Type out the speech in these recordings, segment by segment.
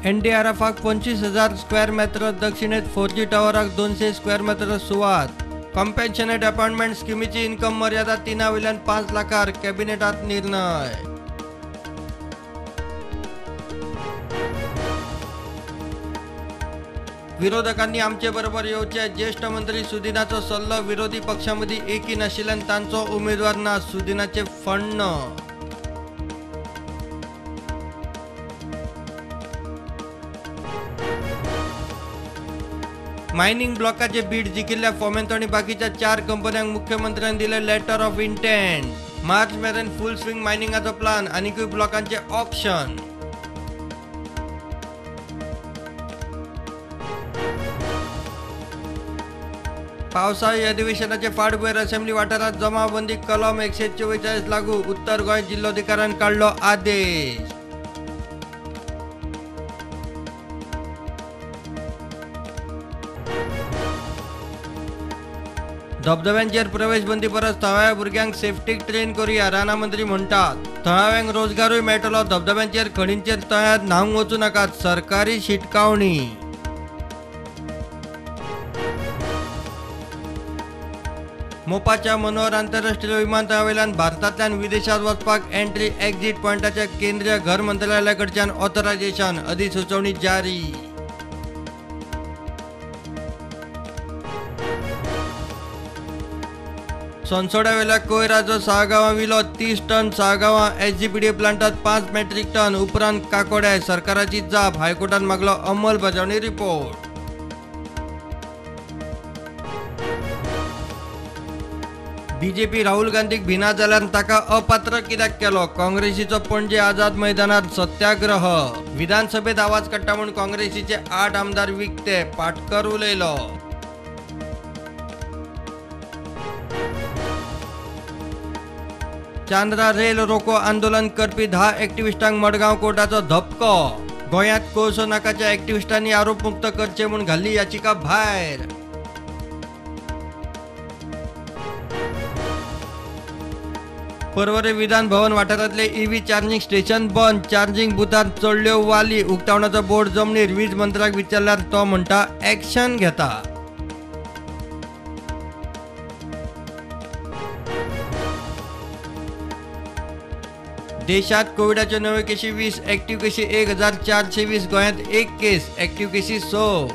एनडीआरएफाक 25,000 square मेत्र, दक्षिणेत 4G टॉवराक 200 square मेत्र सुवात। कंपेन्शनेट appointment स्किमीची income मर्यादा 3 वयल्यान 5 लाखार, कॅबिनेटात निर्णय। विरोधकांनी आमचे बरोबर येवचे, ज्येष्ठ मंत्री सुदिनाचो सल्लो। विरोधी पक्षांमदीं एकी नाशिल्ल्यान तांचो उमेदवार ना, सुदिनाचे फण्ण। मायनिंग ब्लॉकाचे बीड जिखिल्ल्या फोमेंतो आनी बाकीच्या 4 कंपन्यांक मुख्यमंत्र्यान दिले लेटर ऑफ इंटेंट। मार्च मेरेन फुल स्विंग मायनिंगाचो प्लान, आनीकूय ब्लॉकांचे ऑक्शन। पावसाळी अधिवेशनाचे फाटभुंयेर असेंब्ली वाठारांत जमावबंदी कलम 144 लागू, उत्तर गोंय जिल्लोधिकाऱ्यान काडलो आदेश। धबधब्यांचेर प्रवेश बंदी परस थळाव्या भुरग्यांक सेफ्टीक ट्रेन करुया, रानां मंत्री म्हणटात। थळाव्यांक रोजगारूय मेळटलो, धबधब्यांचेर खणींचेर तळ्यांत न्हावंक वचूं नाकात, सरकारी शिटकावणी। मोपाच्या मनोहर आंतरराष्ट्रीय विमानतळावेल्यान भारतांतल्यान विदेशात वचपाक एंट्री एक्झिट पॉयंटाच्या केंद्रीय घर मंत्रालया कडच्यान ऑथरायझेशन, अधिसुचोवणी जारी। सोनसोड्यावेल्या कोयराचो साळगांवां विलो, 30 टन साळगांवां एसजीपीडीए प्लांटात 5 मेट्रीक टन, उपरांत काकोड्या। सरकाराची जाप, हायकोर्टान मागलो अंमलबजावणी रिपोर्ट। बीजेपी राहुल गांधीक भिना जाल्यार ताका अपात्र कित्याक केलो, काँग्रेसीचो पणजे आझाद मैदानार सत्याग्रह। विधानसभेत आवाज काडटा म्हूण काँग्रेसीचे 8 आमदार विकते, पाटकर उलयलो। चांद्रा रेल रोको आंदोलन करपी 10 एक्टिविस्टांक मडगांव कोर्टाचो धपको। गोंयांत कोळसो नाकाच्या एक्टिविस्टांनी आरोपमुक्त करचे म्हूण घाल्ली याचिका भायर। पर्वरे विधान भवन वाठारांतले ईव्ही चार्जिंग स्टेशन बंद, चार्जिंग बुथार चडल्यो वाली, उक्तावणाचो बोर्ड जमनीर। वीज मंत्र्याक विचारल्यार तो म्हणटा एक्शन घेता। देशात कोविडाच्यो नव्यो केशी 20, ऍक्टिव्ह केशी 1420, गोंयांत 1 केस, ऍक्टिव्ह केशी 6।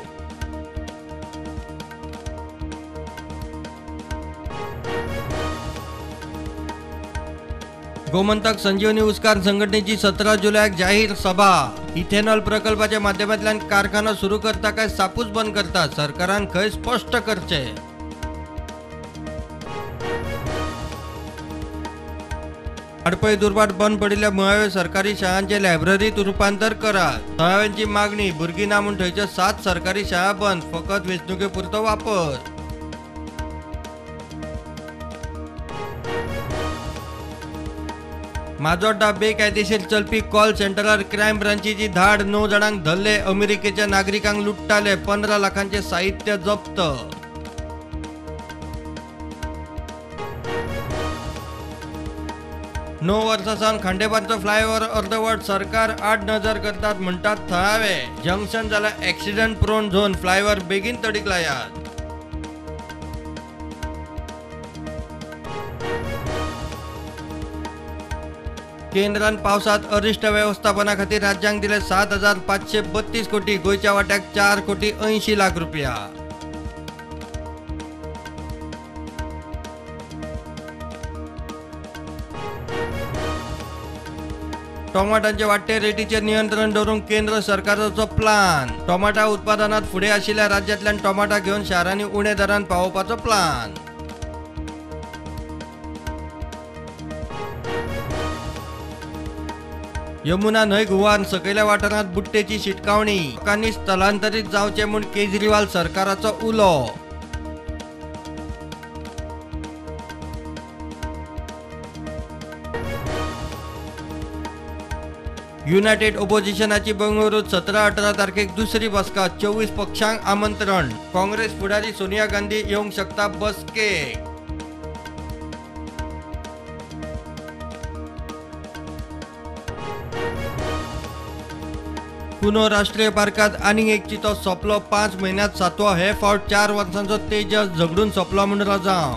गोमंतक संजीवनी उस्कार संघटनेची 17 जुलैक जाहीर सभा। इथेनॉल प्रकल्पाच्या माध्यमांतल्यान कारखानो सुरू करता काय सापूच बंद करता, सरकारान खंय स्पष्ट करचे। वाडपय दुर्वाट बंद पडिल्ल्या मुळाव्या सरकारी शाळांचे लायब्ररीत रुपांतर करात, थळाव्यांची मागणी। भुरगीं ना म्हूण थंयच्यो 7 सरकारी शाळा बंद, फकत वेंचणुके पुरतो वापर। माजोड्डा बेकायदेशीर चलपी कॉल सेंटरार क्रायम ब्रांचीची धाड, 9 जाणांक धरले, अमेरिकेच्या नागरिकांक लुट्टाले, 15 लाखांचे साहित्य जप्त। 9 वर्सां सावन खांडेपारचो फ्लायओव्हर अर्दवट, सरकार आड नजर करतात म्हणटात थळावे। जंक्शन जाल्यार एक्सिडंट प्रोन झोन, फ्लायओव्हर बेगीन तडीक लायात। केंद्रान पावसात अरिश्ट वेवस्थापना खातीर राज्यांक दिले 7,532 कोटी, गोंयच्या वाट्याक 4 कोटी 80 लाख रुपया। टोमाटांचे वाडटे रेटीचेर नियंत्रण दवरूंक केंद्र सरकाराचो प्लान। टोमाटा उत्पादनात फुडें आशिल्ल्या राज्यांतल्यान टोमाटा घेवन शारांनी उणे दरान पावोवपाचो प्लान। यमुना न्हंय हुंवार सकयल्या वाठारांत बुट्टेची शिटकावणी, लोकांनी स्थलांतरीत जावचें म्हूण केजरीवाल सरकाराचो उलो। युनायटेड ओपोजिशनाची बंगळुरूत 17-18 तारखेक दुसरी बसका, 24 पक्षांक आमंत्रण। काँग्रेस फुडारी सोनिया गांधी येवंक शकता बसकेक। कुनो राष्ट्रीय पार्कात आनीक एक चितो सोंपलो. 5 म्हयन्यांत 7वो. हे फावट 4 वर्सांचो तेजस झगडून सोंपलो म्हूण रजांव.